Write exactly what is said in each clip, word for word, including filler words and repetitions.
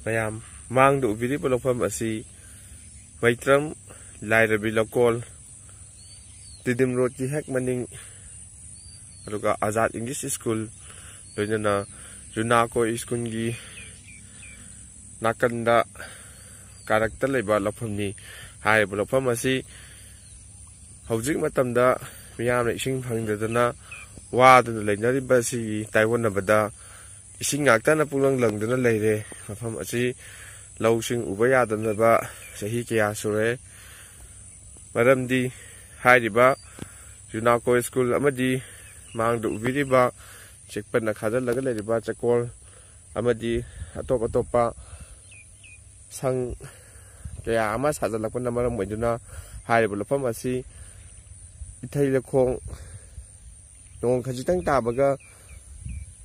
ꯃꯌꯥꯝ ꯃꯥꯡꯗ ꯎꯕꯤꯔꯤꯕ ꯂꯧꯐꯝ ꯑꯁꯤ ꯃꯩꯇ꯭ꯔꯝ ꯂꯥꯏꯔꯕꯤ ꯂꯧꯀꯣꯜ, ꯇꯤꯗꯤꯝ ꯔꯣꯗꯀꯤ ꯍꯦꯛ ꯃꯅꯤꯡ, ꯑꯗꯨꯒ ꯑꯖꯥꯗ ꯏꯪꯂꯤꯁ ꯁ꯭ꯀꯨꯜ, ꯂꯣꯏꯅꯅ ꯌꯨꯅꯥꯀꯣ ꯁ꯭ꯀꯨꯜꯒꯤ ꯅꯥꯀꯟꯗ ꯀꯥꯔꯛꯇ ꯂꯩꯕ ꯂꯧꯐꯝꯅꯤ꯫ ꯍꯥꯏꯔꯤꯕ ꯂꯧꯐꯝ ꯑꯁꯤ ꯍꯧꯖꯤꯛ ꯃꯇꯝꯗ ꯃꯤꯌꯥꯝꯅ ꯏꯁꯤꯡ ꯐꯪꯗꯗꯅ ꯋꯥꯗꯨꯅ ꯂꯩꯅꯔꯤꯕ ꯑꯁꯤꯒꯤ ꯇꯥꯏꯑꯣꯟꯅꯕꯗ ꯏꯁꯤꯡ ꯉꯥꯛꯇꯅ ꯄꯨꯡꯂꯪ ꯂꯪꯗꯨꯅ ꯂꯩꯔꯦ꯫ ꯃꯐꯝ ꯑꯁꯤ ꯂꯧꯁꯤꯡ ꯎꯕ ꯌꯥꯗꯅꯕ ꯆꯍꯤ ꯀꯌꯥ ꯁꯨꯔꯦ꯫ ꯃꯔꯝꯗꯤ ꯍꯥꯏꯔꯤꯕ ꯌꯨꯅꯥꯀꯣ ꯁ꯭ꯀꯨꯜ ꯑꯃꯗꯤ ꯃꯥꯡꯗ ꯎꯕꯤꯔꯤꯕ ꯆꯦꯛꯄꯟꯅ ꯈꯥꯖꯤꯜꯂꯒ ꯂꯩꯔꯤꯕ ꯆꯦꯛꯀꯣꯜ ꯑꯃꯗꯤ ꯑꯇꯣꯞ ꯑꯇꯣꯞꯄ ꯁꯪ ꯀꯌꯥ ꯑꯃ ꯁꯥꯖꯤꯜꯂꯛꯄꯅ ꯃꯔꯝ ꯑꯣꯏꯗꯨꯅ ꯍꯥꯏꯔꯤꯕ ꯂꯧꯐꯝ ꯑꯁꯤ ꯏꯊꯩ ꯂꯧꯈꯣꯡ ꯅꯣꯡ ꯈꯖꯤꯛꯇꯪ ꯇꯥꯕꯒ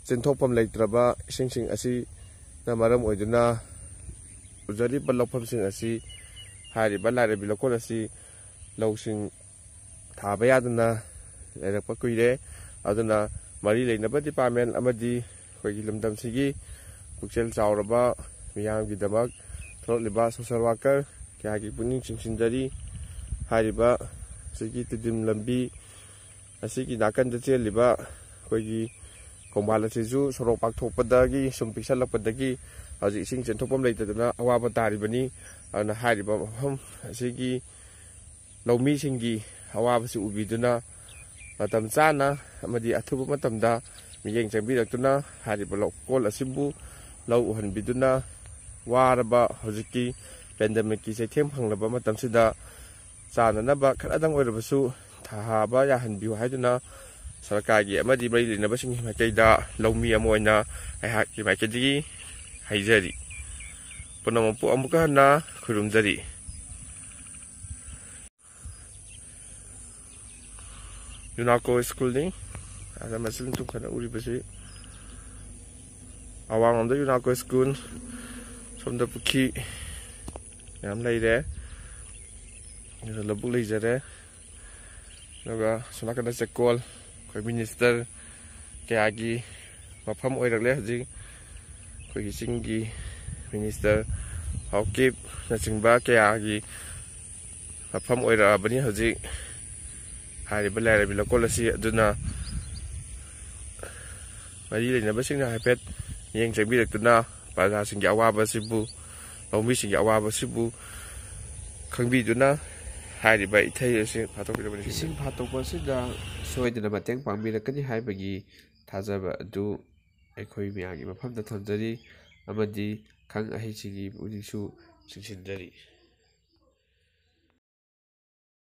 ꯆꯦꯟꯊꯣꯛꯐꯝ ꯂꯩꯇ꯭ꯔꯕ ꯏꯁꯤꯡꯁꯤꯡ ꯑꯁꯤꯅ ꯃꯔꯝ ꯑꯣꯏꯗꯨꯅ ꯎꯖꯔꯤꯕ ꯂꯧꯐꯝꯁꯤꯡ ꯑꯁꯤ, ꯍꯥꯏꯔꯤꯕ ꯂꯥꯏꯔꯕꯤ ꯂꯧꯀꯣꯜ ꯑꯁꯤ ꯂꯧꯁꯤꯡ ꯊꯥꯕ ꯌꯥꯗꯅ ꯂꯩꯔꯛꯄ ꯀꯨꯏꯔꯦ꯫ ꯑꯗꯨꯅ ꯃꯔꯤ ꯂꯩꯅꯕ ꯗꯤꯄꯥꯔꯠꯃꯦꯟ ꯑꯃꯗꯤ ꯑꯩꯈꯣꯏꯒꯤ ꯂꯝꯗꯝꯁꯤꯒꯤ ꯄꯨꯛꯆꯦꯜ ꯆꯥꯎꯔꯕ ꯃꯤꯌꯥꯝꯒꯤꯗꯃꯛ ꯊꯣꯛꯂꯛꯂꯤꯕ ꯁꯣꯁꯦꯜ ꯋꯥꯀꯔ ꯀꯌꯥꯒꯤ ꯄꯨꯛꯅꯤꯡ ꯆꯤꯡꯁꯤꯟꯖꯔꯤ꯫ ꯍꯥꯏꯔꯤꯕ ꯁꯤꯒꯤ ꯇꯤꯗꯤꯝ ꯂꯝꯕꯤ ꯑꯁꯤꯒꯤ ꯅꯥꯀꯟꯗ ꯆꯦꯜꯂꯤꯕ ꯑꯩꯈꯣꯏꯒꯤ ꯈꯣꯡꯕꯥꯜ ꯑꯁꯤꯁꯨ ꯁꯣꯔꯣꯛ ꯄꯥꯛꯊꯣꯛꯄꯗꯒꯤ ꯁꯨꯝ ꯄꯤꯛꯁꯜꯂꯛꯄꯗꯒꯤ ꯍꯧꯖꯤꯛ ꯏꯁꯤꯡ ꯆꯦꯟꯊꯣꯛꯐꯝ ꯂꯩꯇꯗꯅ ꯑꯋꯥꯕ ꯇꯥꯔꯤꯕꯅꯤ꯫ ꯑꯗꯨꯅ ꯍꯥꯏꯔꯤꯕ ꯃꯐꯝ ꯑꯁꯤꯒꯤ ꯂꯧꯃꯤꯁꯤꯡꯒꯤ ꯑꯋꯥꯕꯁꯤ ꯎꯕꯤꯗꯨꯅ ꯃꯇꯝ ꯆꯥꯅ ꯑꯃꯗꯤ ꯑꯊꯨꯕ ꯃꯇꯝꯗ ꯃꯤꯠꯌꯦꯡ ꯆꯪꯕꯤꯔꯛꯇꯨꯅ ꯍꯥꯏꯔꯤꯕ ꯂꯧꯀꯣꯜ ꯑꯁꯤꯕꯨ ꯂꯧ ꯎꯍꯟꯕꯤꯗꯨꯅ ꯋꯥꯔꯕ ꯍꯧꯖꯤꯛꯀꯤ ꯄꯦꯟꯗꯦꯃꯤꯛꯀꯤ ꯆꯩꯊꯦꯡ ꯐꯪꯂꯕ ꯃꯇꯝꯁꯤꯗ ꯆꯥꯅꯅꯕ ꯈꯔꯗꯪ ꯑꯣꯏꯔꯕꯁꯨ ꯊꯥꯕ ꯌꯥꯍꯟꯕꯤꯌꯨ ꯍꯥꯏꯗꯨꯅ ꯁꯔꯀꯥꯔꯒꯤ ꯑꯃꯗꯤ ꯃꯔꯤ ꯂꯩꯅꯕꯁꯤꯡꯒꯤ ꯃꯥꯏꯀꯩꯗ ꯂꯧꯃꯤ ꯑꯃ ꯑꯣꯏꯅ ꯑꯩꯍꯥꯛꯀꯤ ꯃꯥꯏꯀꯩꯗꯒꯤ ꯍꯥꯏꯖꯔꯤ꯫ ꯄꯨꯝꯅꯃꯛꯄꯨ ꯑꯃꯨꯛꯀ ꯍꯟꯅ ꯈꯨꯔꯨꯝꯖꯔꯤ꯫ ꯌꯨꯅꯥꯀꯣ ꯁ꯭ꯀꯨꯜꯅꯤ꯫ ꯑꯗ ꯃꯆꯤꯟ ꯇꯨꯝꯈꯠꯅ ꯎꯔꯤꯕꯁꯤ ꯑꯋꯥꯡꯂꯣꯝꯗ ꯌꯨꯅꯥꯀꯣ ꯁ꯭ꯀꯨꯜ, ꯁꯣꯝꯗ ꯄꯨꯈ꯭ꯔꯤ ꯃꯌꯥꯝ ꯂꯩꯔꯦ, ꯑꯗꯨꯒ ꯂꯧꯕꯨꯛ ꯂꯩꯖꯔꯦ, ꯑꯗꯨꯒ ꯁꯣꯝ ꯅꯥꯀꯟꯗ ꯆꯦꯛꯀꯣꯜ, ꯑꯩꯈꯣꯏ ꯃꯤꯅꯤꯁꯇꯔ ꯀꯌꯥꯒꯤ ꯃꯐꯝ ꯑꯣꯏꯔꯛꯂꯦ ꯍꯧꯖꯤꯛ꯫ ꯑꯩꯈꯣꯏꯒꯤ ꯆꯤꯡꯒꯤ ꯃꯤꯅꯤꯁꯇꯔ ꯍꯥꯎꯀꯤꯞꯅꯆꯤꯡꯕ ꯀꯌꯥꯒꯤ ꯃꯐꯝ ꯑꯣꯏꯔꯛꯑꯕꯅꯤ ꯍꯧꯖꯤꯛ ꯍꯥꯏꯔꯤꯕ ꯂꯥꯏꯔꯕꯤ ꯂꯧꯀꯣꯜ ꯑꯁꯤ꯫ ꯑꯗꯨꯅ ꯃꯔꯤ ꯂꯩꯅꯕꯁꯤꯡꯅ ꯍꯥꯏꯐꯦꯠ ꯃꯤꯠꯌꯦꯡ ꯆꯪꯕꯤꯔꯛꯇꯨꯅ ꯄ꯭ꯔꯖꯥꯁꯤꯡꯒꯤ ꯑꯋꯥꯕꯁꯤꯕꯨ, ꯂꯧꯃꯤꯁꯤꯡꯒꯤ ꯑꯋꯥꯕꯁꯤꯕꯨ ꯈꯪꯕꯤꯗꯨꯅ ꯍꯥꯏꯔꯤꯕ ꯏꯊꯩ ꯑꯁꯤ ꯐꯥꯠꯇꯣꯛꯄꯤꯔꯕꯅꯤ꯫ ꯏꯁꯤꯡ ꯐꯥꯠꯇꯣꯛꯄ ꯑꯁꯤꯗ ꯁꯣꯏꯗꯅ ꯃꯇꯦꯡ ꯄꯥꯡꯕꯤꯔꯛꯀꯅꯤ ꯍꯥꯏꯕꯒꯤ ꯊꯥꯖꯕ ꯑꯗꯨ ꯑꯩꯈꯣꯏ ꯃꯌꯥꯝꯒꯤ ꯃꯐꯝꯗ ꯊꯝꯖꯔꯤ ꯑꯃꯗꯤ ꯈꯪ ꯑꯍꯩꯁꯤꯡꯒꯤ ꯄꯨꯛꯅꯤꯡꯁꯨ ꯆꯤꯡꯁꯤꯟꯖꯔꯤ꯫